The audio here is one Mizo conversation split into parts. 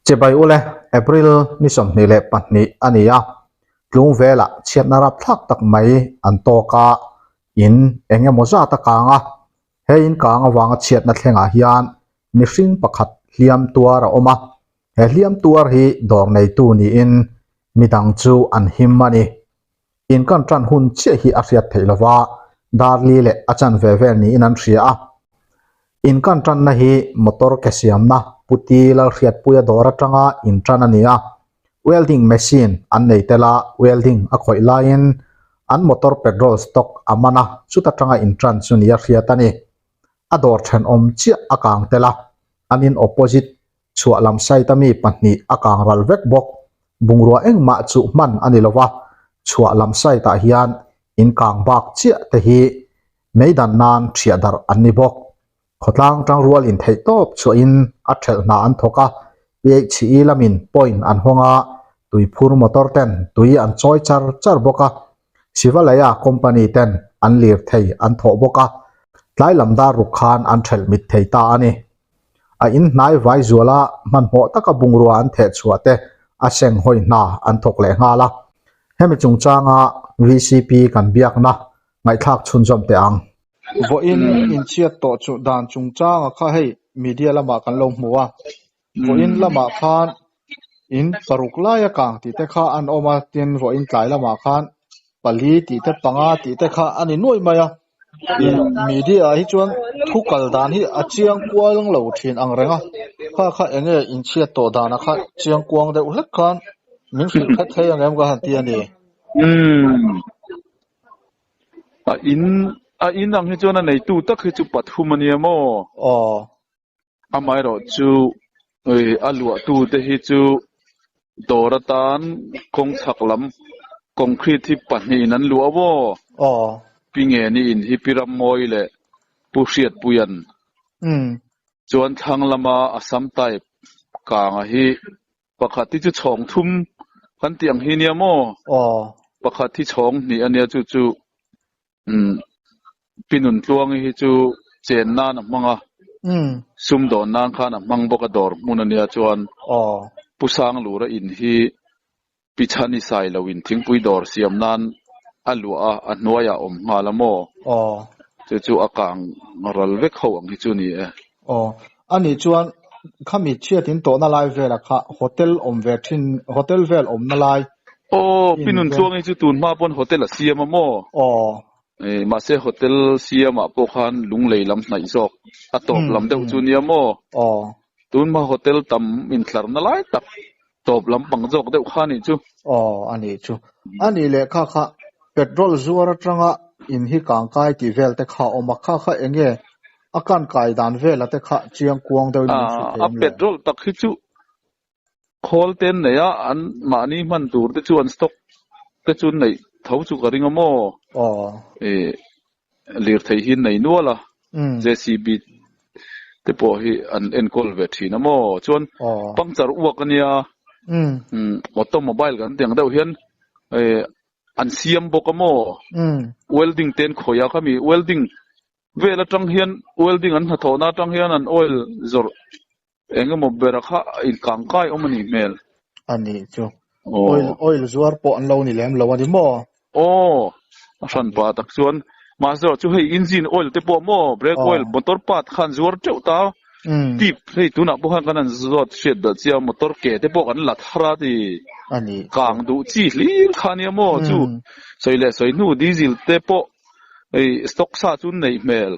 Chibai ule, April ni 22 a ni a, tlung velah chhiatna rapthlak tak mai an tawk a, in eng emaw zat a kang a. He in kang avanga chhiatna thlengah hian mihring pakhat hliam tuar a awm a, he hliam tuar hi dawr neitu niin midang chu an him a ni. In kan tan hun chiah hi a hriat theih lova, Darli leh a chanve vel niin an hria a. In kan tanna hi motor ke siamna Puti Lalhriatpuia dawr atanga in tan a ni a. Welding machine an nei tel a, welding a khawih laiin an motor petrol stock a man a, chuta tanga in tan chu ni a hriat a ni. A dawr thenawm chiah a kang tel a, an in opposite chhuah lam side a mi pahnih a kang ral vek bawk. Bungrua engmah chu hman a ni lo va, chhuah lam side ah hian in kang bak chiah te hi meidan nan thiah darh an ni bawk. Khawtlang tangrual in theih tawp chhuahin a thelh hna an thawk a, PHE lamin point an hawng a, tuiphur motor ten tui an chawi char char bawk a, Sivalaya company ten an lirthei an thawh bawk a, tlai lam dar ruk khan an thelh mit thei ta a ni. A in hnai vai zuala hmanhmawh taka bungrua an theh chhuah te a seng hawi hna an thawk leh nghal a. Hemi chungchanga VCP kan biakna ngaihthlak chhunzawm teh ang. Vawiin inchhiat tawh chu dan chungchanga kha hei media lamah kan lo hmu a, vawiin lamah khan in paruk laia kang tih te kha an awm a, tin vawiin tlai lamah khan pali tih te panga tih te kha a ni nuai mai a, media ah hi chuan thu kal dan hi a chiang kuang lo thin ang reng a, kha kha eng nge inchhiat tawh danah kha chiang kuang deuh hlek khan min hrilh khat thei ang em ka han ti a ni. A in a in ang hi chuan a neitu tak hi chu pathum a nia maw? Aw. Amaherawh chu a luahtu te hi chu dawr atan kawng chhak lam concrete hi pahnihin an luah maw? Aw. Pi Ngeni in hi Pi Rammawi leh Pu Hriatpuia'n. Umm. Chuan thlang lama Assam type kanga hi Pakhat hi chu chhawng thum kan tih ang hi nia maw? Aw. Pakhat hi chhawng hnih a nia chu chu umm Pi Nuntluangi hi chu chen nan a hmang a, Umm. sumdawn nan khan a hmang bawk a dawr hmun a nia chuan Aw. Pu Sanglura in hi Pi Chhani Sailo in thingpui dawr siam nan a luah a, a hnuaiah a awm nghal a maw? Aw. Chu chu a kang ral vek ho ang hi chu ni e. Aw, ani chuan khami chhiat in tawhna lai velah kha hotel awm ve thin, hotel vel awmna lai. Aw, Pi Nuntluangi chu tun hma pawn hotel a siam a maw? Aw. Mahse hotel siamah pawh khan lunglei lam hnaih zawk a tawp lam deuh chu nia maw? Aw. Tun hma hotel tam intlarna lai tak tawp lam pang zawk deuh kha anih chu. Aw, anih chu. Anih leh kha kha petrol zuar atanga in hi kangkai tih vel te kha a awm a, kha kha eng nge a kan kai dan vela te kha chiang kuang deuhin min hrilh thei A em le? petrol tak hi chu khawl te an nei a, an mahni hman tur te chu an stock te chu an neih tho chu ka ring a maw? Aw. Ih lirthei hi an nei nual a, JCB te pawh hi an enkawl ve thin a maw? Chuan puncture uak a nia, automobile kan tih ang deuh hian an siam bawk a maw? Welding te an khawih a, khami welding vel atang hian welding an hnathawhna atang hian an oil zawrh eng emaw bera kha inkangkai awm a nih hmel. A nih chu. Oil oil zuar pawh an lo ni lem lo a ni maw? Aw, a hran pah tak chuan mahse erawh chu hei engine oil te pawh maw brake oil motor part khan zuar teuh ta tip hei tunah pawh khan kan han zawt hriat belh chiah motor ke te pawh kan la thar a ti kang duh chi hlir kha nia maw chu sawi leh sawi hnu diesel te pawh Hei stock sa chu an neih hmel.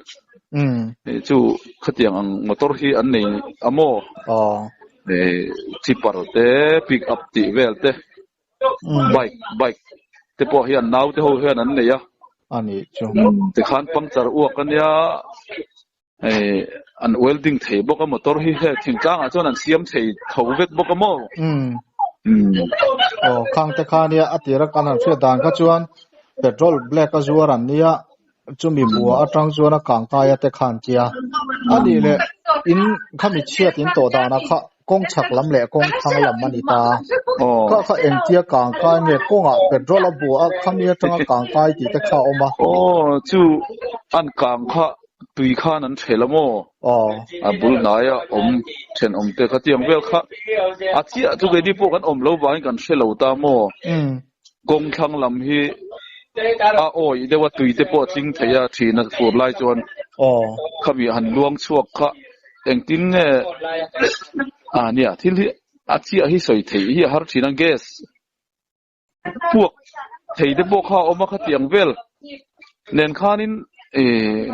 Hei chu khatiang ang motor hi an nei a maw? Hei chipper te pick up tih vel te bike bike te pawh hian nau te ho hian an nei a. A nih chu. Tikhan puncture uak a nia hei an welding thei bawk a motor hi hei thingtlang ah chuan an siam thei tho vek bawk a maw? Aw khang te kha nia a tir a kan han hriat dan kha chuan petrol black a zuar an nia chumi bua atang chuan a kang kai a te khan tia a nih leh in khami chhiat in tawh danah kha kawng chhak lam leh kawng thlang lam a ni ta kha kha engtia kang kai nge kawngah petrol a bua a khami atanga kang kai tih te kha a awm a. Aw chu an kang kha. tui khan an ṭhel a maw? A bul hnaia awm ṭhenawm te kha tiang vel kha a chiah chu keini pawh kan awm lo vangin kan hre lo ta maw? Kawng thlang lam hi a awih deuh a, tui te pawh a tling thei a ṭhin a fur lai chuan khami han luang chhuak kha engtin nge a nia thil hi a chiah hi sawi theih hi a har ṭhin a gas puak thei te pawh kha a awm a khatiang vel nen khanin eh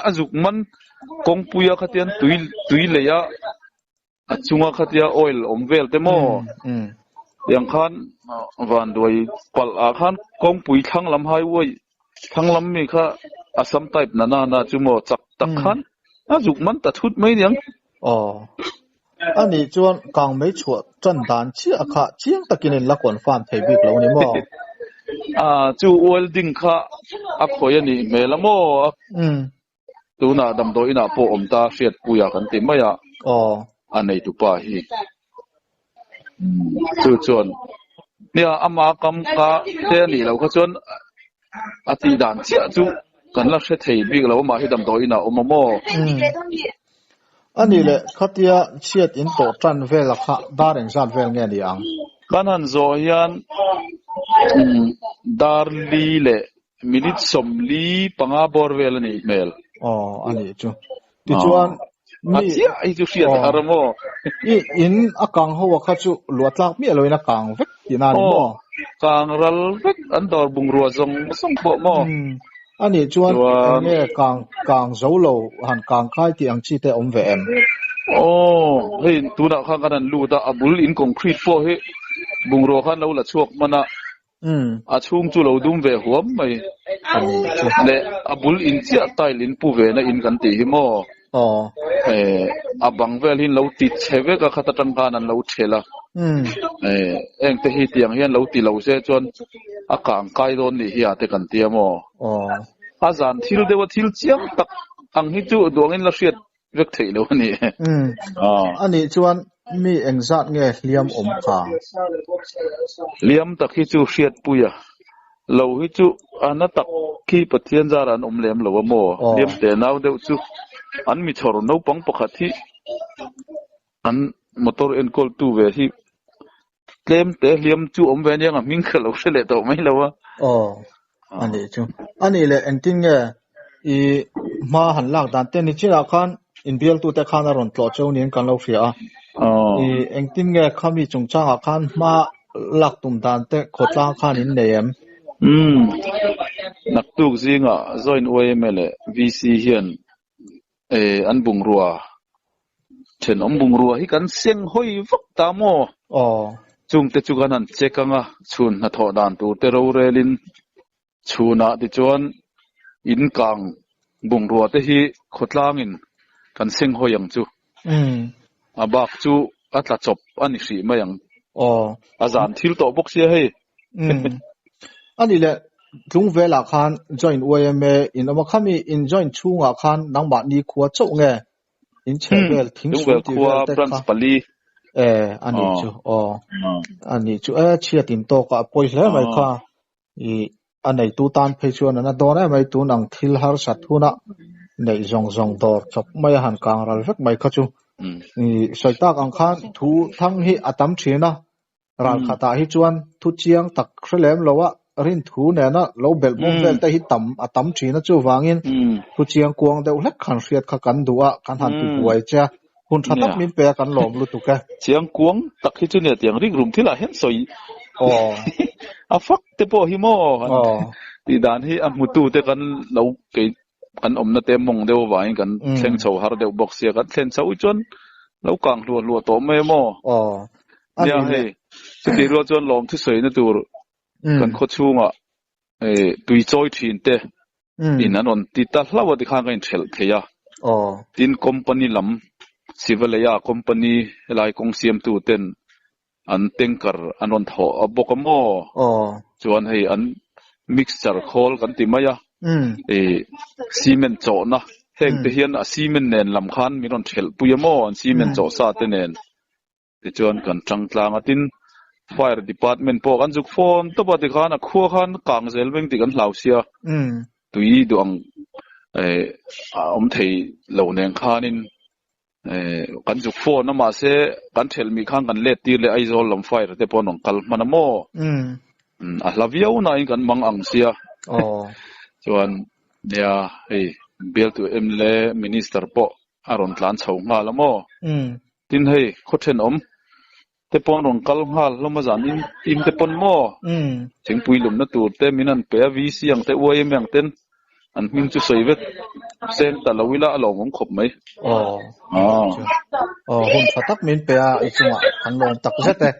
a zuk man kawngpuia khatian tui tui lei a a chunga khatia oil awm vel te maw tiang khan vanduai palh ah khan kawngpui thlang lam highway thlang lam mi kha Assam type na na na chu maw chak tak khan a zuk man ta thut mai niang. Aw. A nih chuan kang mei chhuah tan dan chiah kha chiang takin in la confirm thei bik lo ni maw? Ah, chu welding kha a khawi a nih hmel a maw? Tunah damdawi inah pawh awm ta hriatpuia kan ti mai a, a neitupa hi. Chu chuan nia ama kam ka te a nih loh kha chuan a tih dan chiah chu kan la hre thei bik lo amah hi damdawi inah a awm a maw? A nih leh khatia chhiat in tawh tan vel a kha dar engzat vel nge ni ang? Kan han zawh hian dar li leh minute 45 bawr vel a nih hmel. Aw a nih chu. Tichuan mi a chiah hi chu hriat a har a maw? I in a kang ho a kha chu luah tlak miah loin a kang vek tihna a ni maw? Kang ral vek an dawr bungrua zawng zawng pawh maw? A nih chuan eng nge kang kang zo lo han kang kai tih ang chi te awm ve em? Aw hei tunah khan kan han lut a, a bul in concrete pawh hi bungrua khan lo la chhuak hman a, A chhung chu lo dum ve huam mai leh a bul in chiah tile in pu ve na in kan tih hi maw? Eh a bang vel hi an lo ti chhe vek a khat atang khan an lo thel a eh eng te hi tiang hian lo ti lo se chuan a kang kai dawn nih hi a te kan tia maw? A zan thil deuh a thil chiang tak ang hi chu duangin la hriat vek theih lo a ni. Umm. A nih chuan mi engzat nge hliam awm kha? Hliam tak hi chu hriatpui a lo hi chu a na tak khi Pathian zara an awm lem lo a maw? Hliam te nau deuh chu an mi chhawr naupang pakhat hi an motor enkawltu ve hi tlem te hliam chu awm ve ania a hming ka lo hre leh tawh mai lo a. Aw, a nih chu. A nih leh engtin nge i hma han lak dan te ni chinah khan inbialtute khan a rawn tlawh cheu niin kan lo hria a. I engtin nge khami chungchangah khan hma lak tum dan te khawtlang khan in nei em? Umm, naktuk zingah Joint YMA leh VC hian an bungrua Thenawm bungrua hi kan seng hawi vak ta maw? Aw. Chungte chu kan han check ang a, chhun hnathawh dan tur te rorelin chhunah tichuan in kang bungrua te hi khawtlangin kan seng hawi ang chu. A bak chu a tla chawp a ni hrih mai ang. Aw. A zan thil tawh bawk sia hei. A nih leh Tlungvelah khan joint YMA in awm a, khami in joint chhungah khan nangmahni khua chauh nge in chheh vel thing sul tih vel te kha e a nih chu aw a nih chu e chhiat in tawk ah a pawi hle mai kha i a neitu tan phei chuan an a dawn em mai tun ang thil harsat huna neih zawng zawng dawr chawp mai a han kang ral vek mai kha chu i sawi tak ang khan thu thang hi a tam thin a Ral khatah hi chuan thu chiang tak hre lem lo a, rin thu nena lo belh bawm vel te hi tam a tam thin a, chuvangin thu chiang kuang deuh hlek han hriat kha kan duh a, kan han ti buai che a, hun tha tak min pe a kan lawm lutuk e. Chiang kuang tak hi chu nia tiang rik rum thilah hian sawi a fak te pawh hi maw tih dan hi a hmutu te kan lo kei kan awmna te mawng deuh avangin kan thleng chho har deuh bawk sia, kan thlen chho hi chuan lo kang hluah hluah tawh mai maw? Nia hei, chutih rual chuan lawm thusawina tur kan khaw chhungah tui chawi thin te in an rawn ti ta hlauh a tikhan ka inthelh thei a. Tin, company lam Sivalaya company helai kawng siamtu ten An tanker an rawn thawh a bawk a maw? Chuan hei an mixture khawl kan ti mai a, ih cement chawhna heng te hian a cement nen lam khan min rawn thelh pui a maw an cement chawh sa te nen tichuan kan tang tlang a tin fire department pawh kan zuk phone tawp a tikhan a khua khan kang zel veng tih kan hlau sia tui duh ang. Eh a awm thei lo nen khanin eh kan zuk phone a mahse kan thelh mi khan kan let tir leh Aizawl lam fire te pawh an rawn kal hman a maw? Umm a hla viau nain kan mang ang sia. Chuan nia hei bialtu mla minister pawh a rawn tlan chho nghal a maw? Tin hei khaw thenawm te pawn rawn kal nghal hlawm a zan in in te pawn maw thingpui lumna tur te min han pe a VC ang te YMA ang ten an hming chu sawi vek seng ta lo ila a lawmawm khawp mai. Aw. Aw hun tha tak min pe a i chungah kan lawm tak zet e.